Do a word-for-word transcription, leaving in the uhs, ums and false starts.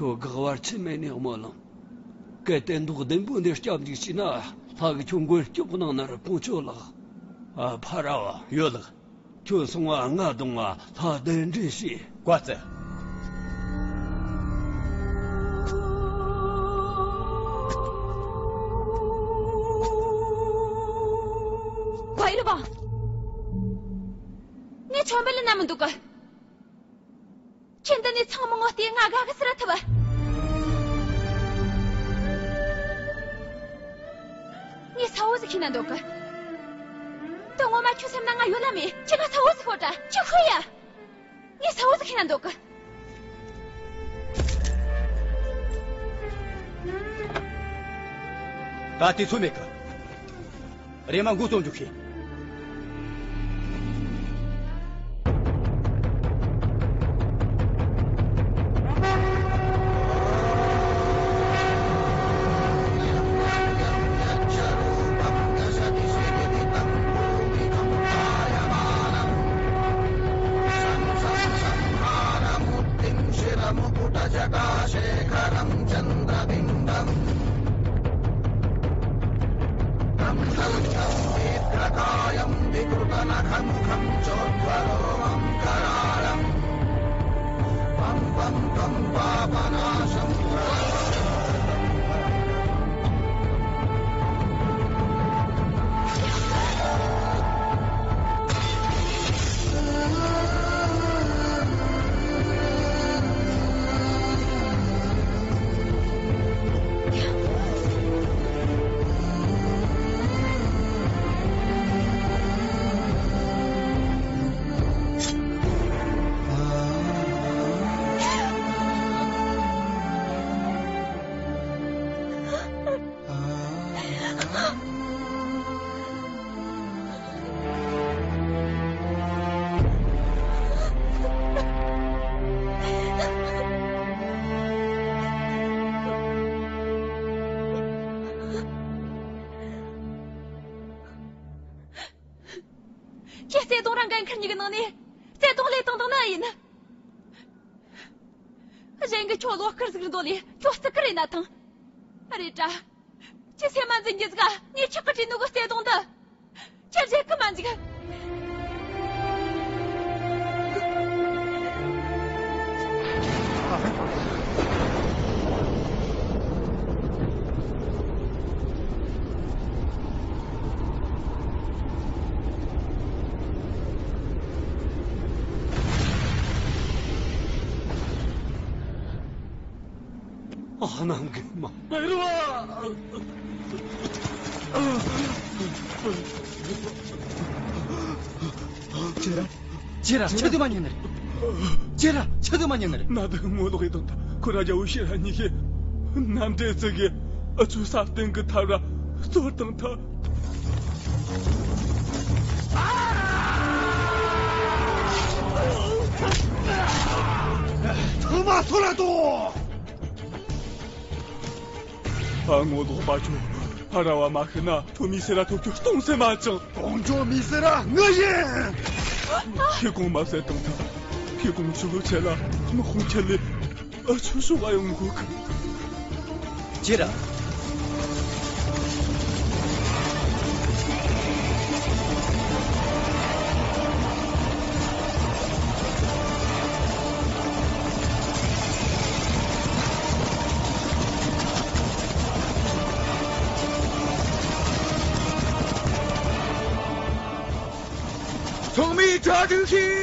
ཁྱོད་དགག་བར་ཆད་མེད་ནས་སྨོན་ལམ། གལ་ཏེ་མདོག་ལྡེམ་པོ་འདི་སྐྱབས་འཇུག་བྱས་ན། ལྷ་གིས་ཁྱོད་མགོན་སྐྱོབ་གནང་ནི་རེད། ཕུང་ཆོས་ལགས། ཨ། ཕ་ར་བ། ཡོད་ལགས། ཁྱོད་སོང་བ་ང་གདོང་བ་ལྷ་གདན་འདྲེན་བྱས། བཀའ་སྩལ། བའི་རུ་བ། ངས་ཁྱོད་འབུལ་ན་མི་འདུག་གི། ཁྱེད་འདི་ནས་ཚང་མ་ངོ་བལྟས་ང་དགའ་གི་སུ་ར་ཐུབ། ངས་གསལ་བོ་ཟིག་ཤེས་ན་འདོད་གི། དོན་ངོ་མ་ཁྱོད་སེམས་ན་ང་ཡོད་ལ་མེད། ཁྱེད་ང་གསལ་བོ་ཟིག་ཤོད་དྲ། ཁྱོད་ཤོད་ཡ། ངས་གསལ་བོ་ཟིག་ཤེས་ན་འདོད་གི། ད་དུས་ཚོད་མེད་གི། རེམ་མ་འགོ་རྩོམ་རྒྱུ་ཤེས། ཁྱེད་བརྩེ་དུང་རང་འགན་ཁུར་གཉིས་ཀྱི་ནང་ནས་བརྩེ་དུང་ལས་དང་དང་ནི་ཡིན། གཞན་གྱིས་ཁྱོད་བློ་དཀར་ཟིག་རེད་འདོད་ལས་ཁྱོད་བརྩི་བཀུར་རེད་ན་ཐང་། རེད་དྲ། ཁྱེད་སེམས་མ་འཛིན་རྒྱུ་ཟིག་ངས་ཁྱེད་ཀྱི་བྲིས་ནོ་གི་བརྩེ་དུང་འདི། ཁྱེད་བརྗེད་གི་མ་འཇུག་ཨ། ནམ་གི་མ། ཅི་ར། ཅི་ར། ཆི་དུ་མ་ཉན་ནི་རེད། ཅི་ར། ཆི་དུ་མ་ཉན་ནི་རེད། ན་དུ་ངོ་ལོག་ཡི་དང་ད་ཁོ་ར་རྒྱ་བོ་ཤེས་ར་ཉི་ཤེས། ནམ་འདྲེ་ཙི་གི་ཨ་ཚུ་ས་སྟེང་གི་ཐབ་ར་གཙོར་དང་ཐ། ཚང་མ་སོད་ལ་གཏོང་། ཨ། ངོ་ལོག་པ་ཁྱོད། ཕ་ར་བ་མ་ཤི་ན་ཁྱོད་མི་སེར་ར་ཐོབ་རྒྱུ་སྟོང་སེམས་མ་ཅང་། གཏོང་རྒྱུ་མི་སེར་ར་ངི་ཡིན། ཁེ་གོང་མ་བསད་བཏང་ཐལ། ཁེ་གོང་ཆུ་བོ་ཆེ་ལ་དམག་དཔུང་ཁྱེར་ལས་ཨ་ཆུ་ཤོག་ག་ཡོང་དགོས་གི། ཅི་ར། ཚང་མས་གྲ་སྒྲིག་བྱེད།